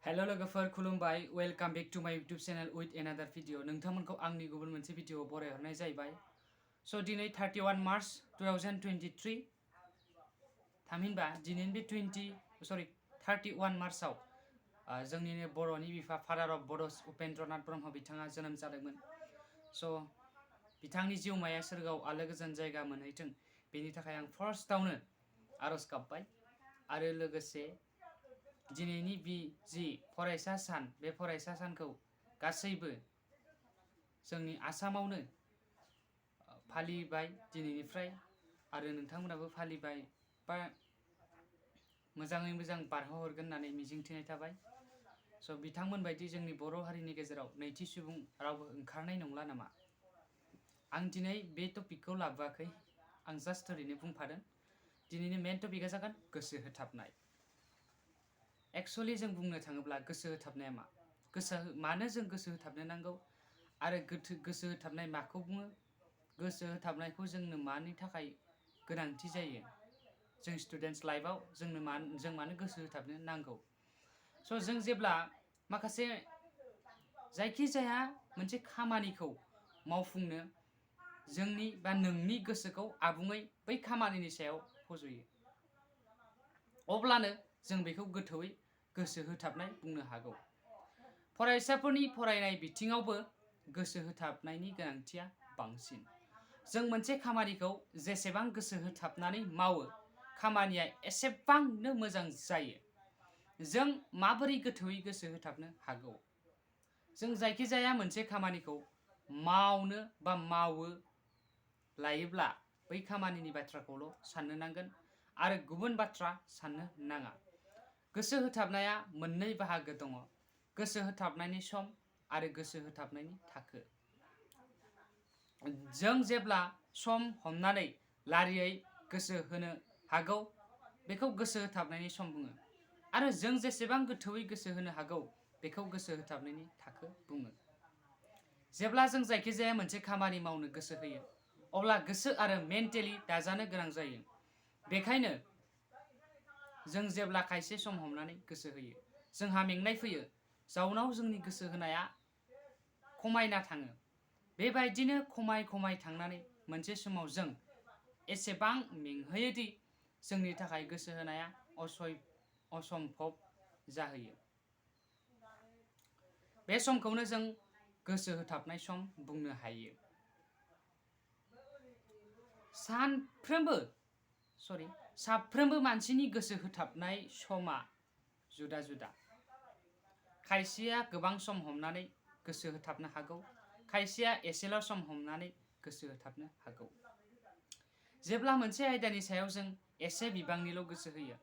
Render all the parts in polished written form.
Hello लोगोफोर खुलुमबाय welcome back to my YouTube channel with another video नोंथांमोनखौ आंनि गुबुन मोनसे भिडियो बरायहरनाय जाहैबाय स' दिनै 31 मार्च 2023 थामहिनबा दिनैनि बे 31 मार्चआव जोंनिनो बर'नि बिफा फादार अफ बड' उपेन्द्रनाथ ब्रह्म बिथाङा जोनोम जादोंमोन। स' बिथांनि जिउमाया सोरगोआव आलो गोजोन जायगा मोनहैथों बेनि थाखाय आं फार्स्टआवनो आर'ज गाबबाय आरो लोगोसे दिनैनि जि फरायसा सान बे फरायसा सानखौ गासैबो जोंनि आसामावनो फालिबाय दिनैनिफ्राय आरो नोंथांमोनाबो फालिबाय बा मोजाङै मोजां बारहोहरगोन होननानै मिजिंथिनाय थाबाय। स' बिथांमोन बायदि जोंनि बर' हारिनि गेजेराव नैथि सुबुं रावबो ओंखारनाय नंला नामा? आं दिनै बे टपिकखौ लाबोआखै, आं जास्ट ओरैनो बुंफादों। दिनैनि मेन टपिकआ जागोन गोसो होथाबनाय। एक्चुअली जों बुंनो थाङोब्ला गोसो होथाबनाया मा? मानो जों गोसो होथाबनो नांगौ आरो गोसो होथाबनाय माखौ बुङो? गोसो होथाबनायखौ जोंनो मानि थाखाय गोनांथि जायो? जों स्टुडेन्टस लाइफआव जों मानो गोसो होथाबनो नांगौ? स' जों जेब्ला माखासे जायखिजाया मोनसे खामानिखौ मावफुंनो जोंनि बा नोंनि गोसोखौ आबुङै बै खामानिनि सायाव फज'यो, अब्लानो जों बेखौ गोथौयै गोसो होथाबनाय बुंनो हागौ। फरायसाफोरनि फरायनाय बिथिङावबो गोसो होथाबनायनि गोनांथिया बांसिन। जों मोनसे खामानिखौ जेसेबां गोसो होथाबनानै मावो खामानिया एसेबांनो मोजां जायो। जों माबोरै गोथौयै गोसो होथाबनो हागौ? जों जायखिजाया मोनसे खामानिखौ मावनो बा मावो लायोब्ला बै खामानिनि बाथ्राखौल' साननो नांगोन आरो गुबुन बाथ्रा साननो नाङा। गोसो होथाबनाया मोननै बाहागो दङ, गोसो होथाबनायनि सम आरो गोसो होथाबनायनि थाखो। जों जेब्ला सम हमनानै लारियै गोसो होनो हागौ बेखौ गोसो होथाबनायनि सम बुङो आरो जों जेसेबां गोथौयै गोसो होनो हागौ बेखौ गोसो होथाबनायनि थाखो बुङो। जेब्ला जों जायखिजाया मोनसे खामानि मावनो गोसो होयो अब्ला गोसो आरो मेन्टेलि दाजानो गोनां जायो। बेखायनो जों जेब्ला खायसे सम हमनानै गोसो होयो जोंहा मेंनाय फैयो, जाउनाव जोंनि गोसो होनाया खमायना थाङो। बेबायदिनो खमाय थांनानै मोनसे समाव जों एसेबां मेंहोयोदि जोंनि थाखाय गोसो होनाया असम्भब जाहैयो। बे समखौनो जों गोसो होथाबनाय सम बुंनो हायो। साफ्रोमबो मानसिनि गोसो होथाबनाय समा जुदा जुदा। खायसेया गोबां सम हमनानै गोसो होथाबनो हागौ, खायसेया एसेल' सम हमनानै गोसो होथाबनो हागौ। जेब्ला मोनसे आयदानि सायाव जों एसे बिबांनिल' गोसो होयो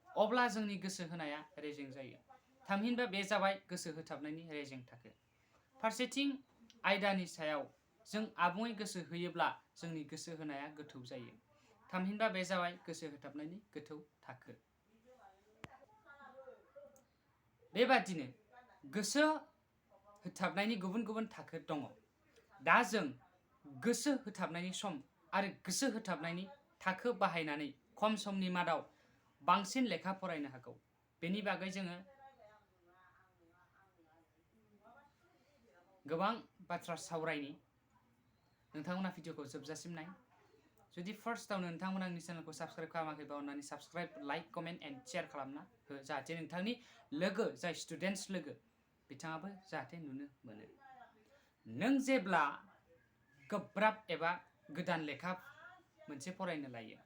अब्ला जोंनि गोसो होनाया रेजें जायो। थामहिनबा बे जाबाय गोसो होथाबनायनि रेजें थाखो। फारसेथिं आयदानि सायाव जों आबुङै गोसो होयोब्ला जोंनि गोसो होनाया गोथौ जायो। थामहिनबा बे जाबाय गोसो होथाबनायनि गोथौ थाखो। बेबादिनो गोसो होथाबनायनि गुबुन गुबुन थाखो दङ। दा जों गोसो होथाबनायनि सम आरो गोसो होथाबनायनि थाखो बाहायनानै खम समनि मादाव बांसिन लेखा फरायनो हागौ बेनि बागै जोङो गोबां बाथ्रा सावरायनि। नोंथांमोना भिडिअखौ जोबजासिम नाय। जुदि फार्स्टआवनो नोंथांमोना आंनि चेनेलखौ साबस्क्राइब खालामाखैबा अन्नानै subscribe, like, comment and share खालामना हो, जाहाथे नोंथांनि लोगो जाय स्टुडेन्टस लोगो बिथाङाबो जाहाथे नुनो मोनो। नों जेब्ला गोब्राब एबा गोदान लेखा मोनसे फरायनो लायो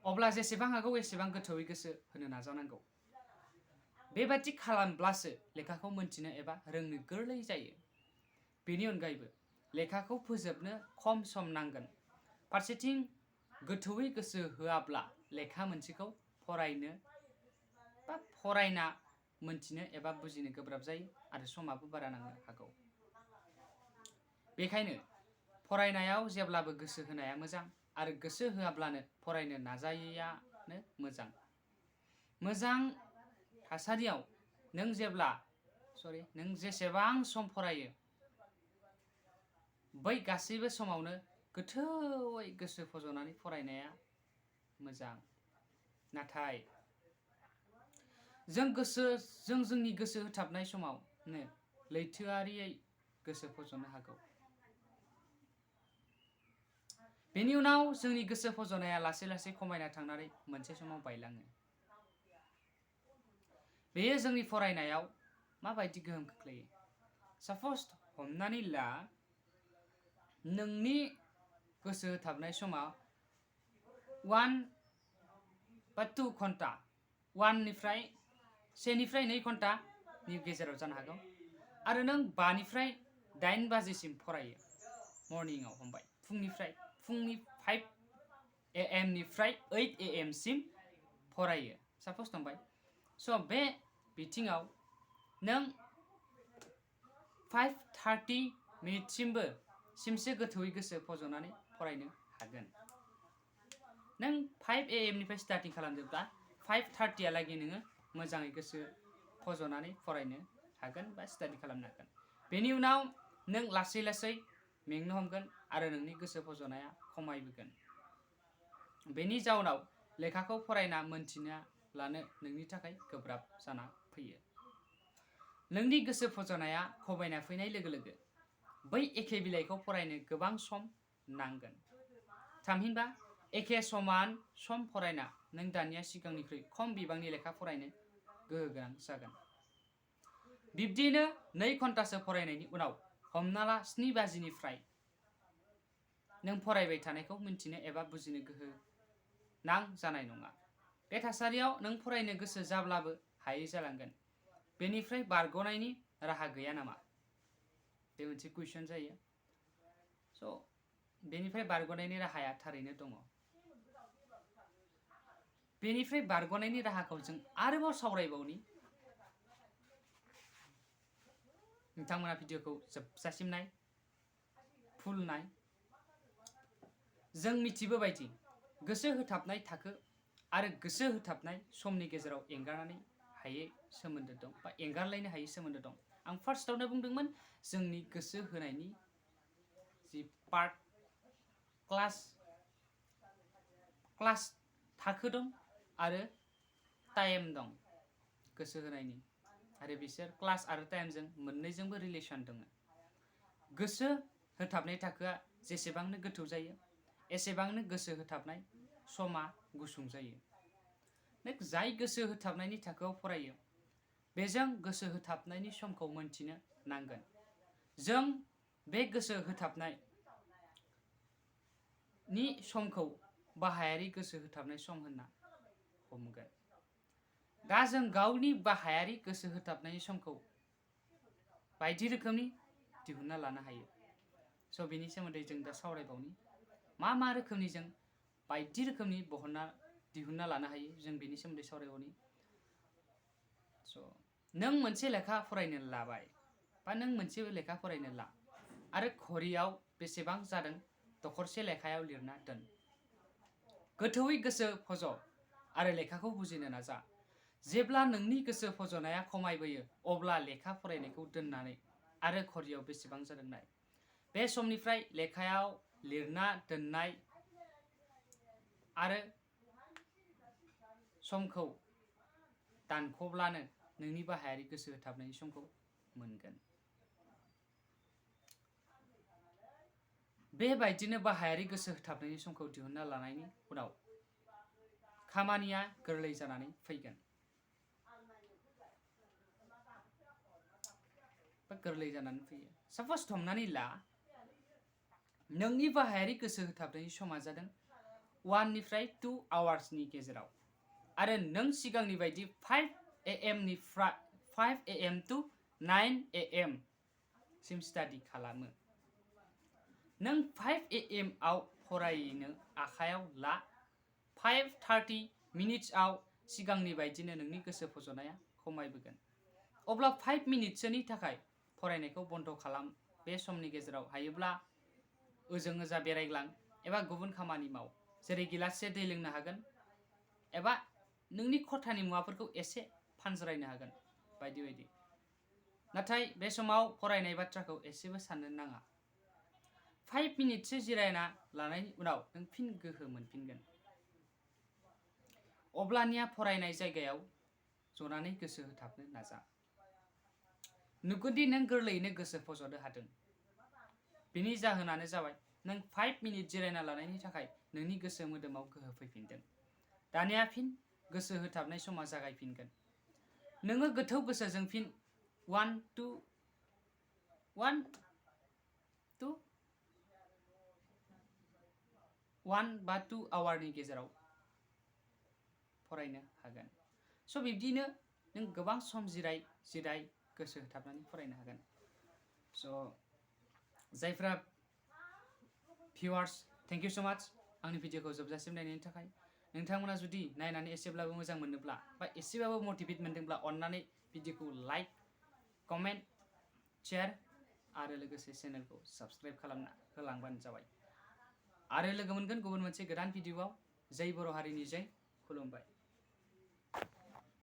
अब्ला जेसेबां हागौ एसेबां गोथौयै गोसो होनो नाजानांगौ। बेबादि खालामब्लासो लेखाखौ मोनथिनो एबा रोंनो गोरलै जायो। बेनि अनगायैबो लेखाखौ फोजोबनो खम सम नांगोन। फारसेथिं गोथौयै गोसो होआब्ला लेखा मोनसेखौ फरायना मोनथिनो एबा बुजिनो गोब्राब जायो आरो समाबो बारा नांनो हागौ। बेखायनो फरायनायाव जेब्लाबो गोसो होनाया मोजां आरो गोसो होआब्लानो फरायनो नाजायैयानो मोजां। मोजां थासारियाव नों जेसेबां सम फरायो बै गासैबो समावनो गोथौयै गोसो फज'नानै फरायनाया मोजां। नाथाय जों जोंनि गोसो होथाबनाय समावनो लैथोआरियै गोसो फज'नो हागौ। बेनि उनाव जोंनि गोसो फज'नाया लासै लासै खमायना थांनानै मोनसे समाव बायलाङो। बेयो जोंनि फरायनायाव माबायदि गोहोम खोख्लैयो? साप'ज हमनानै ला नोंनि गोसो होथाबनाय समा 1 बा 2 घन्टा 1 निफ्राय 2 घन्टानि गेजेराव जानो हागौ आरो नों 5 निफ्राय 8 बाजिसिम फरायो मर्निंआव हमबाय फुंनि 5 AM निफ्राय 8 AM सिम फरायो साप'ज हमबाय। स' बे बिथिङाव नों 5:30 मिनिटसिमसो गोथौयै गोसो फज'नानै फरायनो हागोन। नों 5 AM निफ्राय स्टार्टिं खालामदोंब्ला 5:30 हालागै नोङो मोजाङै गोसो फज'नानै फरायनो हागोन बा स्टाडि खालामनो हागोन। बेनि उनाव नों लासै लासै मेंनो हमगोन आरो नोंनि गोसो फज'नाया खमायबोगोन। बेनि जाउनाव लेखाखौ फरायना मोनथिना लानो नोंनि थाखाय गोब्राब जाना फैयो। नोंनि गोसो फज'नाया खमायना फैनाय लोगो लोगो बै एखे बिलाइखौ फरायनो गोबां सम नांगोन। थामहिनबा एखे समान सम फरायना नों दानिया सिगांनिख्रुइ खम बिबांनि लेखा फरायनो गोहो गोनां जागोन। बिब्दिनो 2 घन्टासो फरायनायनि उनाव हमना ला 7 बाजिनिफ्राय नों फरायबाय थानायखौ मिन्थिनो एबा बुजिनो गोहो नां जानाय नङा। बे थासारियाव नों फरायनो गोसो जाब्लाबो हायै जालांगोन। बेनिफ्राय बारग'नायनि राहा गैया नामा? बे मोनसे कुइसन जायो। स' बेनिफ्राय बारग'नायनि राहाया थारैनो दङ। बेनिफ्राय बारग'नायनि राहाखौ जों आरोबाव सावरायबावनि। नोंथांमोना भिडिअखौ जोबजासिम नाय, फुल नाय। जों मिथिबोबायदि गोसो होथाबनाय थाखो आरो गोसो होथाबनाय समनि गेजेराव एंगारलायनो हायै सोमोन्दो दं बा एंगारलायनो हायै सोमोन्दो दं। आं फार्स्टआवनो बुंदोंमोन जोंनि गोसो होनायनि जि पार्ट क्लास थाखो दं आरो टाइम दं गोसो होनायनि आरो बिसोर क्लास आरो टाइमजों मोननैजोंबो रिलेसन दङ। गोसो होथाबनाय थाखोआ जेसेबांनो गोथौ जायो एसेबांनो गोसो होथाबनाय समा गुसुं जायो। जाय गोसो होथाबनायनि थाखोआव फरायो बेजों गोसो होथाबनायनि समखौ मोनथिनो नांगोन। जों बे गोसो होथाबनायनि समखौ बाहायारि गोसो होथाबनाय सम होनना हमगोन। दा जों गावनि बाहायारि गोसो होथाबनायनि समखौ बायदि रोखोमनि दिहुनना लानो हायो। स' बेनि सोमोन्दै जों दा सावरायबावनि मा रोखोमनि जों बायदि रोखोमनि दिहुनना लानो हायो जों बेनि सोमोन्दै सावरायबावनि। स' नों मोनसे लेखा फरायनो लाबाय बा नों मोनसे लेखा फरायनो ला आरो घरियाव बेसेबां जादों दखरसे लेखायाव लिरना दोन। गोथौयै गोसो फज' आरो लेखाखौ बुजिनो नाजा। जेब्ला नोंनि गोसो फज'नाया खमायबोयो अब्ला लेखा फरायनायखौ दोननानै आरो घरियाव बेसेबां जादों नाय। बे समनिफ्राय लेखायाव लिरना दोननाय आरो समखौ दानख'ब्लानो नोंनि बाहायारि गोसो होथाबनायनि समखौ मोनगोन। बेबायदिनो बाहायारि गोसो होथाबनायनि समखौ दिहुनना लानायनि उनाव खामानिया गोरलै जानानै फैगोन। साप'ज हमनानै ला नोंनि बाहायारि गोसो होथाबनायनि समा जादों 1 निफ्राय 2 आवार्सनि गेजेराव आरो नों सिगांनि बायदि 5 AM to 9 AM सिम स्टाडि खालामो। नों 5 AM आव फरायनो आखायाव ला। 5:30 मिनिट्सआव सिगांनि बायदिनो नोंनि गोसो फज'नाया खमायबोगोन। अब्ला 5 मिनिटसोनि थाखाय फरायनायखौ बन्द' खालाम। बे समनि गेजेराव हायोब्ला ओजों ओजा बेरायग्लां एबा गुबुन खामानि माव, जेरै गिलाससे दै लोंनो हागोन एबा नोंनि खथानि मुवाफोरखौ एसे फानज्रायनो हागोन बायदि बायदि। नाथाय बे समाव फरायनाय बाथ्राखौ एसेबो साननो नाङा। 5 मिनिटसो जिरायना लानायनि उनाव नों फिन गोहो मोनफिनगोन। अब्लानिया फरायनाय जायगायाव जनानै गोसो होथाबनो नाजा। नुगोनदि नों गोरलैयैनो गोसो फज'नो हादों। बिनि जाहोनानो जाबाय नों 5 मिनिट जिरायना लानायनि थाखाय नोंनि गोसो मोदोमाव गोहो फैफिनदों। दानिया फिन गोसो होथाबनाय समा जागायफिनगोन। नोङो गोथौ गोसोजों फिन 1 बा 2 आवारनि गेजेराव फरायनो हागोन। स' बिब्दिनो नों गोबां सम जिराय गोसो होथाबनानै फरायनो हागोन। स' जायफ्रा भिउवार्स, थेंक इउ स' माच आंनि भिडिअखौ जोबजासिम नायनायनि थाखाय। नोंथांमोना जुदि नायनानै एसेब्लाबो मोजां मोनोब्ला बा एसेबाबो मटिभेट मोनदोंब्ला अन्नानै भिडिअखौ लाइक, कमेन्ट, शेयार आरो लोगोसे चेनेलखौ साबस्क्राइब खालामना होलांबानो जाबाय। आरो लोगो मोनगोन गुबुन मोनसे गोदान भिडिअआव। जै बर' हारिनि जै, खुलुमबाय।